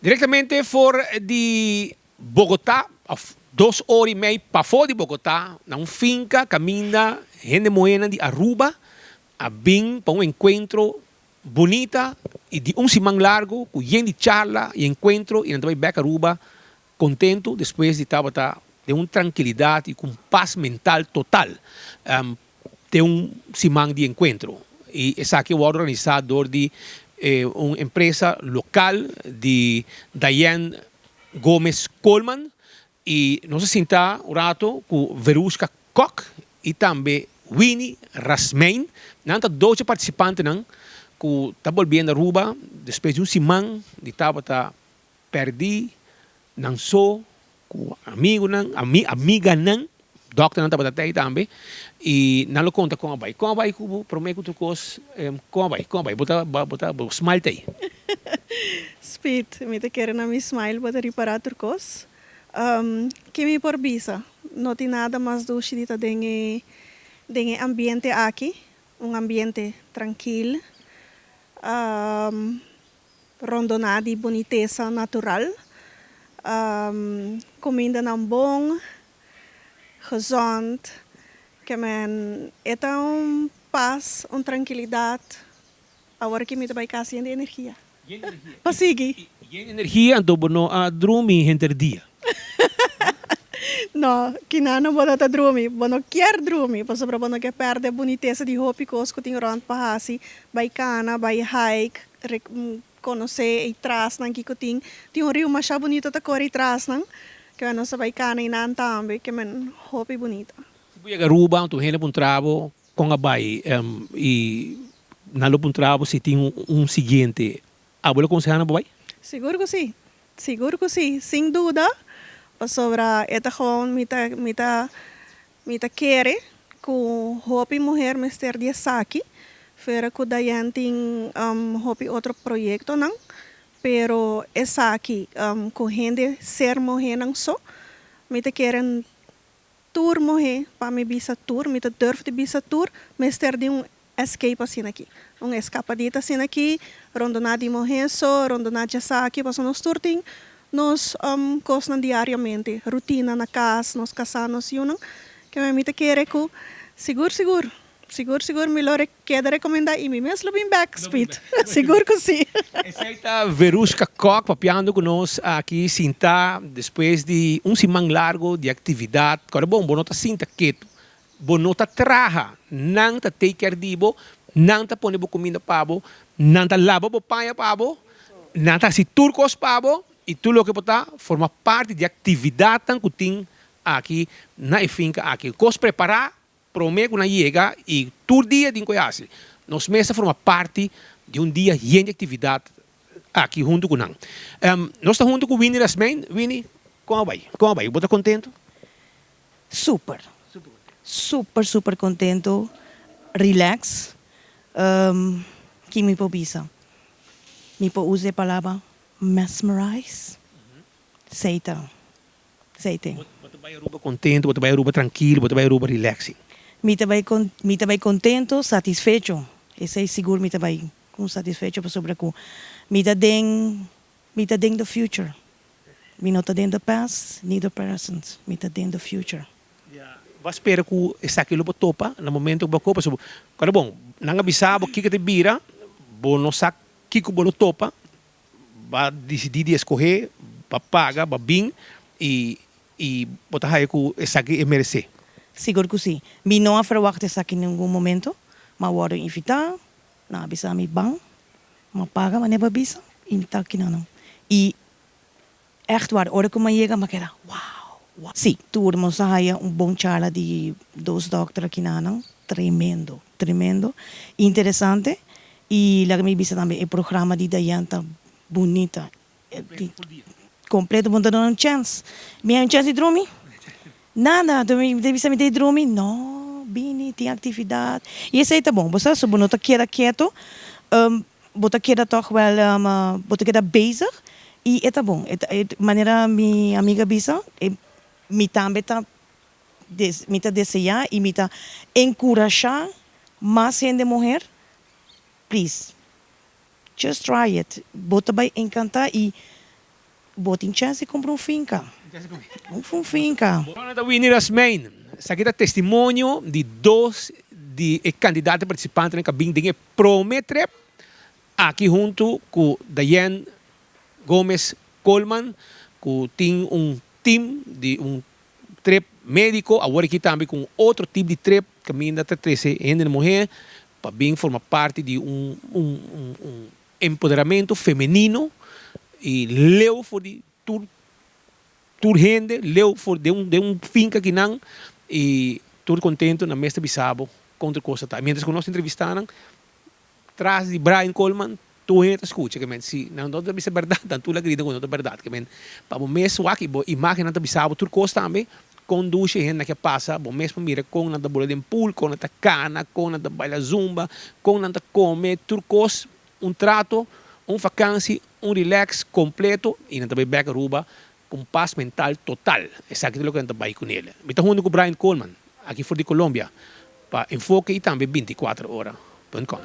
Directamente for di Bogotá, of 2 ora y mei pafó di Bogotá, na un finca caminda hende muhénan di Aruba a bin pa un encuentro bunita y di un siman largo, cu yen di charla y encuentro, y nan ta bek Aruba contento despues di tabata den un trankilidad y cu paz mental total. Den un siman di encuentro. Y esaki a organisa door di un empresa local di Diane Gomez Coleman y nos a sinta un rato cu Veruska Kock y tambe Winnie Rasmein. Nan ta 12 participantenan cu ta bolbiendo Aruba despues di un siman di tabata perdi nan so cu amigonan, amiganan, dokternan tabata tey tambe y nan lo conta con a bay. Con a bay cu prome cu tur cos, con a bay, con a bay, bo ta bo ta bo smile tey. Speed, mi ta kere na mi smile bo ta ripara tur cos. Kico mi por bisa? No tin nada mas dushi di ta den e ambiente aki, un ambiente trankil, rondona di bunitesa natural, cumindanan bon, gezond, kiermen e ta un paz, un trankilidad. Awor cu mi ta bay cas yen di energia. Pa sigui. Yen energia, anto bo no a drumi henter dia. No, kina no bo no ta drumi, bo no kier drumi, pasobra bo no kier perde bunitesa di hopi cos cu tin rond pa hasi, bay cana, bay hike, conoce e trasnan kico tin. Tin un rio masha bunita ta core trasnan, kiermen nos a bay cana einan tambe, kiermen hopi bunita. Si bo yega Aruba, anto hende puntra bo con a bay y nan lo puntra bo si tin un siguiente. Abo lo conseha nan pa bay? Sigur cu si. Sigur cu si, sin duda, pasobra e ta gewoon mi ta kere cu hopi muher mester di esaki, fuera cu Diane tin hopi otro proyectonan, pero esaki cu hende ser muhernan so, mi ta kere tur muher, pa mi bisa tur, mi ta durf di bisa tur, mester di un escape asina aki. Un escapadita asina aki, rondona di muher so, rondona di esaki, pasobra nos tur tin nos cosnan diariamente, rutina na cas, nos casa, nos yiunan, kiermen mi ta kere cu sigur sigur, sigur sigur mi lo keda recomenda y mi mes lo bin back, Speed. Sigur cu si. Esey ta Veruska Kock papiando cu nos aki sinta despues di un siman largo di actividad. Awor bon, bo no ta sinta keto. Bo no ta traha, nan ta take care di bo, nan ta pone bo cuminda pa bo, nan ta laba bo paña pa bo, nan ta haci tur cos pa bo y tur loke bo ta forma parti di actividadnan cu tin aki na e finca aki. Cos prepara prome cu nan yega y tur dia tin cu haci. Nos mes ta forma parti di un dia yen di actividad aki hunto cu nan. Nos ta hunto cu Winnie Rasmijn. Winnie, con a bay? Con a bay? Bo ta contento? Super. Super, super contento. Relax. Kico mi por bisa? Mi por usa e palabra mesmerize. Esey ta. Esey tin. Bo ta bay Aruba contento, bo ta bay Aruba trankil, bo ta bay Aruba relaxing. Mi ta bay contento, satisfecho. Esey sigur mi ta bay cu satisfecho pasobra cu mi ta den the future. Mi no ta den the past, ni the present. Mi ta den the future. Bo a spera cu esaki lo bo topa na momento cu bo copa. So, claro bon, nan a bisa bo kico ta bira, bo no sa kico bo lo topa, bo a dicidi di escoge, bo a paga, bo a bin y bo ta haya cu esaki e merece. Sigur cu si. Mi no a verwacht esaki na ningun momento, ma wordo invita, nan a bisa mi ban, m'a paga, ma never bisa, y mi ta aki nan. Y echt waar, ora cu mi a yega, m'a keda, wow. Si, tur nos a haya un bon charla di dos dokter aki nan, tremendo, tremendo, interesante. Y laga mi bisa tambe, e programa di Diane ta bunita. Completo, bo no ta duna un chance. Mi un chance di drumi? Nada, mi ta bisa mi ta drumi? No, bini, tin actividad. Y esey ta bon, bo sa, so bo no ta keda keto, bo ta keda toch wel, bo ta keda bezig, y e ta bon. E manera mi amiga bisa, mi tambe ta desea y mi ta encurasha mas hende muher, please, just try it. Bo ta bay encanta y Bo tin chèns di kumpra un finka. Un finka. Bo ta Winnie Rasmijn. Esaki ta testimonio di dos di e kandidato partisipantenan ku a bin den e prome trip aki huntu ku Dayenne Gomez Koolman ku tin un team di un trip médiko, awor aki tambe ku un otro tip di trip kaminda ta trese hende muhé pa bin forma parti di un un empoderamentu femenino i leu for di tur tur hende, leu for den un den un finka kinan i tur kontentu nan mes ta bisa bo kon tur kos ta ta. Mientras ku nos ta entrevistá nan Tras di Brian Coleman tur hende ta scucha ke men si nan no ta bisa berdad nan tur la grita cu no ta berdad ke men pa bo mes wak y bo imagen nan ta bisa bo tur cos tambe con dushi e hende nan ke pasa bo mes por mira con nan ta bula den pool con nan ta cana con nan ta baila zumba con nan ta come tur cos un trato un vakantie un relax completo y nan ta bay bek Aruba cu un pas mental total. Esaki ta loke nan ta bay cu nel. Mi ta hunto cu Brian Coleman aki for di Colombia pa Enfoke y tambe 24 ora punt com.